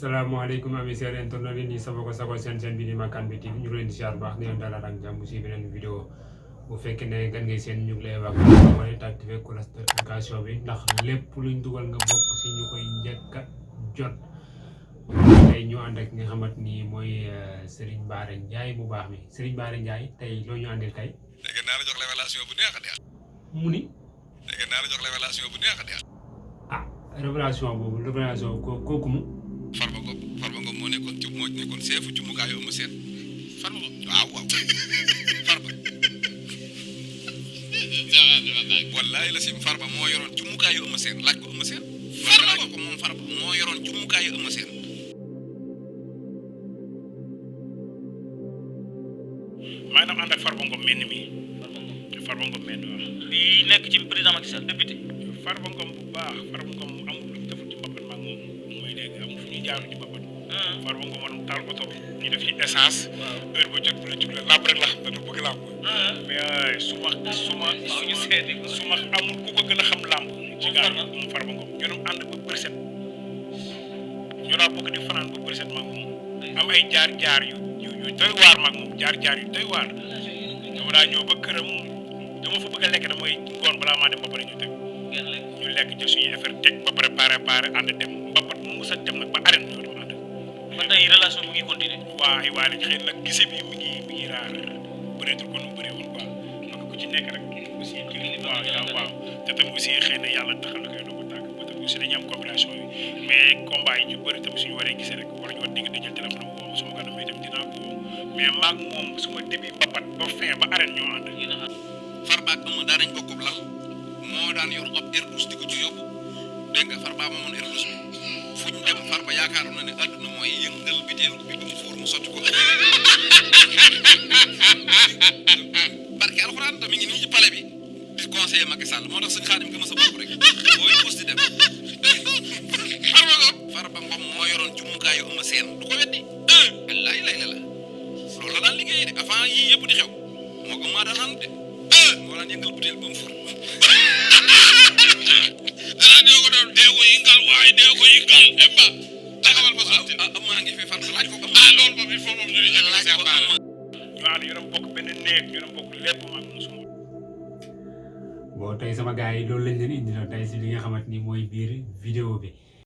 salaamaaleykum ami seen internet yi nii sama ko sago seen bi di Makane bi TV ñu ngi leen di ziar baax di leen dalal ak jàmm si beneen vidéo bu fekkee ne gan ngay seen ñu ngi lay wax wala activé cloche de notification bi ndax lépp luñ dugal nga bokk si ñu koy njëkk a jot. tey ñu ànd ak nga xamante ni mooy Serigne Bara Ndiaye bu baax mi Serigne Bara Ndiaye tey loo ñu àndil tey. léegi naa la jox révélation bu neex a neex. mu ni. léegi naa la jox révélation bu neex a neex. ah révélation boobu révélation kooku mu. Farba Ngom moo nekkoon seefu jumukaayu Eumeu Sène. Farba Ngom waaw. Farba. wallaay la sim Farba moo yoroon jumukaayu Eumeu Sène laaj ko Eumeu Sène. Farba ko moom Farba moo yoroon jumukaayu Eumeu Sène. maa ngi doon ànd ak Farba Ngom mel ni mii. Farba Ngom mel ni waaw. bii nekk ci président Macky Sall député. Farba Ngom bu baax Farba Ngom amul lu ñu deful ci mbapat maag moom mooy dégg amul fu ñuy jaaru ci mbapat. Farba Ngom waroon taal oto ñu def ci essence. heure bu jot bu la jug la làmb rek la xam ne du bëgg làmb. mais su ma amul ku ko gën a xam làmb. ci gars yi moom Farba Ngom ñu doon ànd ba bëriset. ñu daa bëgg di fanaan ba bëriset maag moom. am ay jaar-jaar yu doy waar maag moom jaar-jaar yu doy waar. dama daa ñëw ba këram dama fa bëgg a lekk damay ngoon balaa maa dem ba pare ñu teg. ñu lekk jël suñuy affaire teg ba préparé ànd dem mbapat mu mus a dem nag ba arène ñoo dem ànd. ba tey relation mu ngi continuer. waaw léegi xëy nag gise bi mi ngi raar bëreetul ko nu bëree woon quoi donc ku ci nekk rek aussi waaw te tamit aussi xëy na yàlla taxal na koy doog a tàgg ba tamit aussi dañuy am coopération yi mais combat yi ñu bëri tamit suñu waree gisee rek wala ñu war digg di jël téléphone am woo suma kanam itam dinaa ko woo mais maag moom suma début mbapat ba fin ba arène ñoo ànd. Farba ak Eumeu daan nañ bokk lal moo daan yor ab Airbus di ko ci yóbbu dégg nga Farba moomoon Airbus bi fu ñu dem Farba yaakaaroon na ne àdduna mooy yëngal biteel bi ba mu fuur mu sotti ko. barke alxuraan tamit ngi nii ci palais bi di conseiller Macky Sall moo tax sëñ Xaadim gëm sa bopp rek booy pus di dem. Farba Ngom moo yoroon jumukaayu Eumeu Sène du ko weddi. wallaay lay la loolu la daan liggéeyee de avant yii yëpp di xew moo ko maa daan ànd de. moo daan yëngal butéel ba mu fur. danaa dee ko doon dee ko yëngal waaye dee ko yëngal Emba taxawal ba sotti. maa ngi fi far laaj ko am. loolu moom il faut moom ñu jël laaj ko am. ñu ànd ñu doon bokk benn néeg ñu doon bokk lépp maag mosuma. bon tey sama gars yi loolu lañ leen indi na tey si li nga xamante ni mooy biir vidéo bi.